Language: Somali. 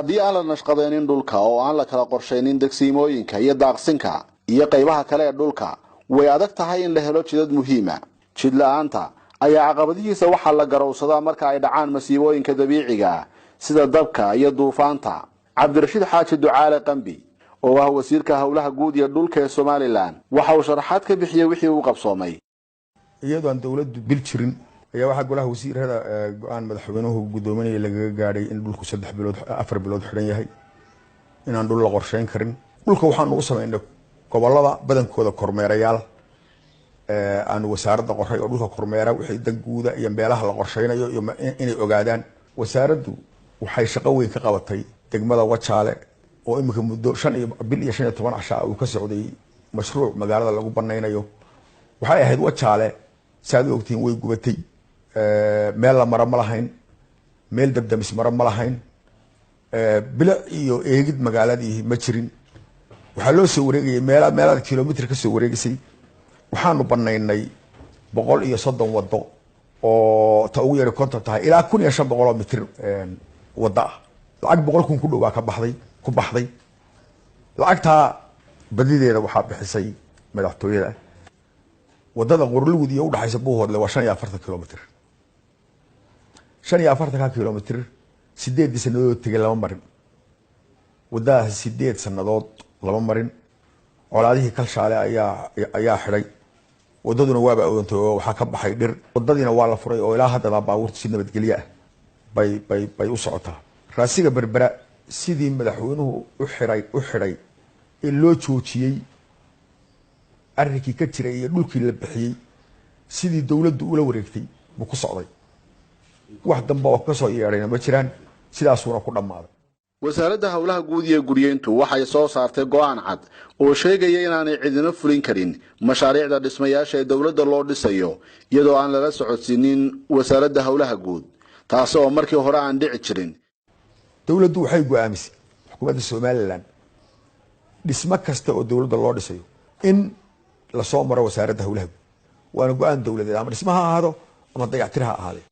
Haddii aan la nashqadaynin dhulka oo aan la kala qorshaynin degsiimooyinka iyo daaqsinka iyo qaybaha kale ee dhulka, way adag tahay in la helo jidad muhiima. Jid la-aanta ayaa caqabadihiisa waxaa la garowsadaa marka ay dhacaan masiibooyinka dabiiciga sida dabka iyo duufaanta. Cabdirashiid Xaaji Ducaale Qambi, oo ah wasiirka howlaha guud iyo dhulka ee Somalilan, waxa uu sharaxaad ka bixiyey wixii uu qabsoomay. Iyadoo aan dowladdu bil jirin ayaa waxaa golaha wasiirada go-aan madaxweynuhu guddoominaya lagaga gaadhay in dhulku 3 bilood, 4 bilood xidhan yahay, inaan dhul la qorsheyn karin. Dhulka waxaanu u samaynay gobolada badankooda kormeerayaal aanu wasaaradda qoray oo dhulka kormeera, wixii dan guuda iyo meelaha la qorsheynayo iyo inay ogaadaan. Wasaaraddu waxay shaqo weyn ka qabatay degmada Wajaale, oo iminka muddo 5 iyo bil iyo 15 casha uu ka socday mashruuc magaalada lagu banaynayo. Waxay ahayd Wajaale, saaad u ogtihiin, way gubatay. Meel la maro ma lahayn, meel dabdamis maro ma lahayn, bilic iyo eegid magaaladii ma jirin. Waxaa loo soo wareegayay meel meelaad kilomitr kasoo wareegisay. Waxaanu banaynay 130 wado oo ta ugu yari 50 tahay, ilaa 1500 oo mitir wado ah. Lacag 100,000 ku dhowaa ka baxday, ku baxday. Lacagtaa badideeda waxaa bixisay madaxtooyada. Wadada Qorlugud iyo udhaxaysa Buuhoodle waa 45 kilomitr. 45-ka kilomitr 8-dii sanadood tegay lama marin. Wadadaas 8 sanadood lama marin. Colaadihii Kalshaale ayaa xidhay, wadaduna waaba awdantay oo waxaa ka baxay dhir. Wadadiina waa la furay oo ilaa haddana baabuurta si nabadgelyo ah bay u socotaa. Raasiga Berbera sidii madaxweynuhu u xidhay ee loo joojiyey arrinkii ka jiray iyo dhulkii la bixiyey, sidii dowladdu ula wareegtay buu ku socday. Wax dambe oo kasoo yeedhayna ma jiraan, sidaasuuna ku dhammaaday. Wasaaradda howlaha guud iyo guryeyntu waxay soo saartay go-aan cad oo sheegaya inaanay cidina fulin karin mashaariicda dhismayaasha ee dowladda loo dhisayo iyadoo aan lala socodsiinin wasaaradda howlaha guud, taasi oo markii hore aan dhici jirin. Dowladdu waxay go-aamisay, xukuumadda Somalilan, dhismo kasta oo dowladda loo dhisayo in lasoo maro wasaaradda howlaha guud. Waana go-aan dowladeed, ama dhismo ha ahaado ama dayactir ha ahaadee.